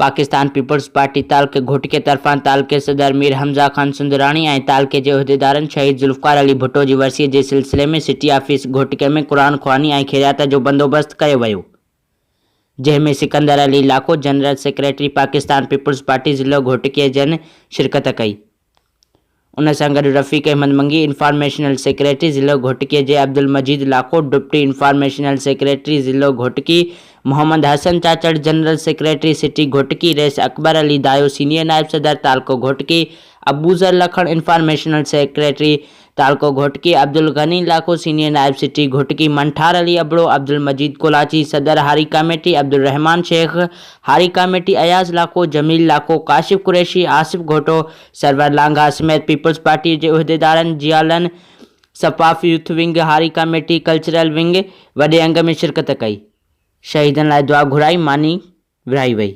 Pakistan peoples party تعلقي گهوٽڪي طرفان تعلقي صدر مير حمزه خان سندراڻي ۽ تعلقي جي عهديدارن شهيد ذوالفقار علي ڀٽو جي ورسي جي سلسلي ۾ سٽي آفيس گهوٽڪي ۾ قرآن خواني ۽ خيرات جو بندوبست ڪيو ويو جنهن ۾ Sikandar Ali Lakho general secretary Pakistan peoples party ضلعو گهوٽڪي جن شرڪت ڪئي. ان سان گڏ رفيق احمد منگي انفارميشنل سيڪريٽري ضلعو گهوٽڪي جي Abdul Majeed Lakho deputy informational secretary ضلعو Ghotki, Muhammad Hassan Chachar general secretary city Ghotki, رئيس اڪبر علي دايو سينيئر نائب صدر تعلقو گهوٽڪي، ابوذر لکڻ انفارميشنل سيڪريٽري تعلقو گهوٽڪي، عبدالغني لاکو سينيئر نائب سٽي گهوٽڪي، منٺار علي ابڙو، عبدالمجيد ڪولاچي صدر هاري ڪاميٽي، عبدالرحمان شيخ هاري ڪاميٽي، اياز لاکو، جميل لاکو، ڪاشف قريشي، آصف گهوٽو، سرور لانگاهه سميت پيپلز پارٽي جي عهديدارن، جيالن، سپاف يوٿ ونگ، هاري ڪاميٽي، ڪلچرل ونگ وڏي انگ ۾ شرڪت ڪئي. شهيدن لاء دعا گهرائي ماني ورهائي وئي.